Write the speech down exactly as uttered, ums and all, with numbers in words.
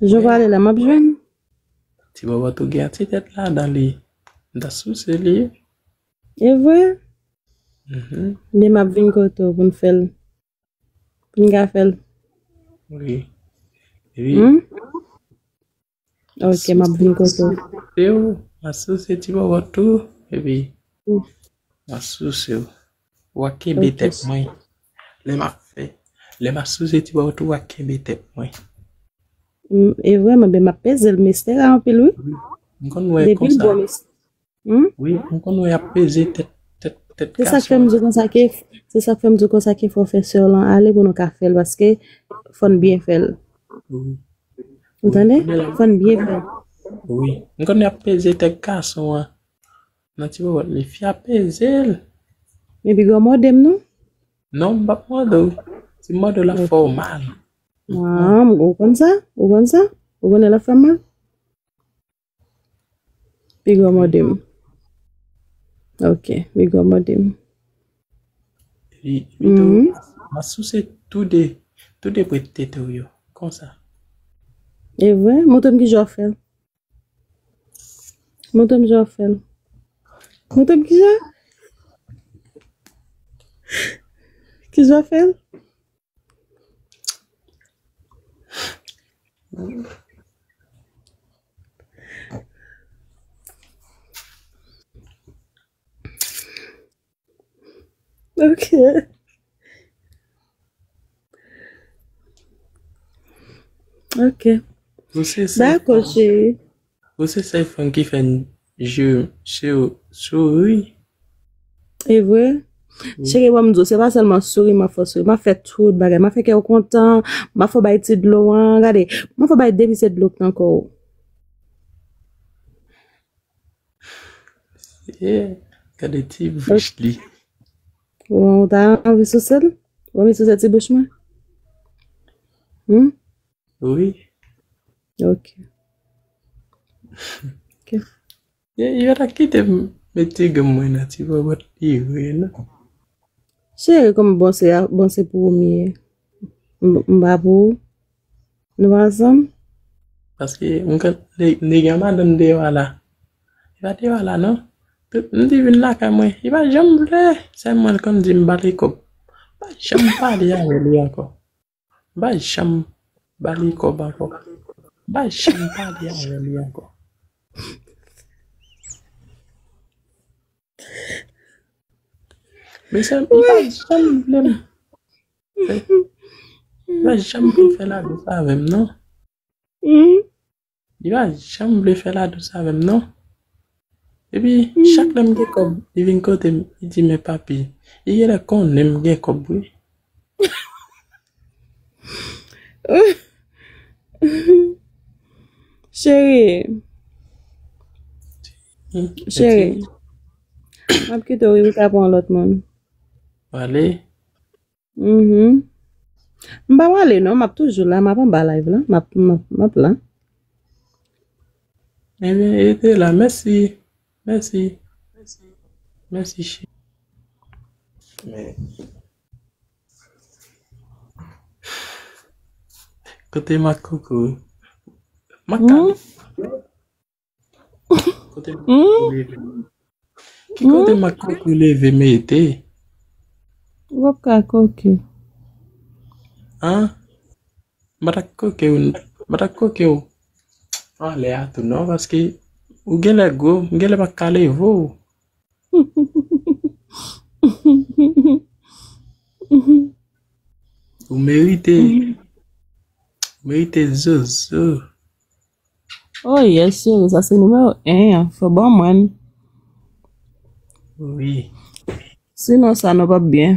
Jan w pale la, m ap jwenn. Ti bòbòt ou gen yon ti tèt ladan li. M ta souse li. E vre? Mhm. Men m ap vin kote w pou n fè l. Pou n ka fè l. Wi. Wi. Hmm? Ok, m ap vin kote w. Souse w, m ap souse ti bòbòt tou, epi m ap souse w. W a kenbe tèt mwen. Lè m ap fè, lè m ap souse ti bòbòt tou, w a kenbe tèt mwen. Mm, e vrèman, men m ap peze l, mistè a anpil, wi. Wi. M konn wè konsa. Depi l bon, mistè. Hmm? Wi, m konn wè y ap peze tèt, tèt, tèt gason. Se sa k fè m di w konsa ke, se sa k fè m di w konsa ke fò w fè sè w lan ale pou nou ka fè l, paske fò n byen fè l. Wi. Ou tande? Fò n byen fè l. Wi. M konn y ap peze tèt gason an. Nan ti bòbòt li, fi a peze l. Men piga w mòde m, non? Non, m p ap mòde w. Si m mòde w, l ap fè w mal. Ah, ou konn sa? Ou konn sa? Ou konnen l ap fè m mal? Piga w mòde m. Ok, piga w mòde m. Li, li tou, m ap souse tou de, tou de pwent tete w yo, konsa. E vre? Montre m kijan w fè l. Montre m jan w fè l. Montre m kijan? Kijan w fè l? Ok. Ok. Dakò, cheri. Ou se sèl fanm ki fè m je, je souri. E vre? Wi. Cheri, ban m di w, se pa sèlman souri m ap fè w souri. M ap fè tout bagay. M ap fè kè w kontan. M ap fè w bay ti dlo an. Gade, m ap fè w bay depi se dlo k nan kò w. Yeah. Gade ti bouch li. Ou, ou ta anvi souse l? Ou anvi souse ti bouch mwen? Hmm? Wi. Ok. Ok. Yo, yo ta kite m met ti grenn mwen nan ti bòbòt li vre, non. Cheri, kòm bon se, bon se pou ou m ye. M, m pa pou ou. Nou pa ansanm? Paske m konn nèg, nèg an madanm deyò a la. Li pa deyò a la, non. Tout, m di vin lakay mwen. Li pa janm vle. Sèlman l konn di m ba li kòb. Pa janm pale avè li ankò. M pa janm ba li kòb ankò. M pa janm pale avè li ankò. Men sa, li pa janm vle m. Li pa janm vle fè ladous avè m, non. Li pa janm vle fè ladous avè m, non. Epi, chak lè m gen kòb, li vin kote m, li di, "Men papi," li genlè konnen m gen kòb, wi. Cheri. Hmm, cheri. M ap kite w, wi, pou w ka pran lòt moun. Pale. Mhm. M pa prale non, m ap toujou la, m ap anba live la, m ap, m ap, m ap la. Ebyen, rete la, mèsi, mèsi, mèsi, cheri. Men, kote Makoko? Makali. Hmm? Kote Makoko leve? Ki kote Makoko leve mete? W ap ka koke. An? M pa ta koke w, m pa ta koke w anlè a tou non, paske ou genlè gwo, m genlè pa ka leve w. Ou merite, ou merite zozo. Oh yes, cheri, sa se nimewo en an. Fò ban mwen. Wi. Sinon sa nou p ap byen.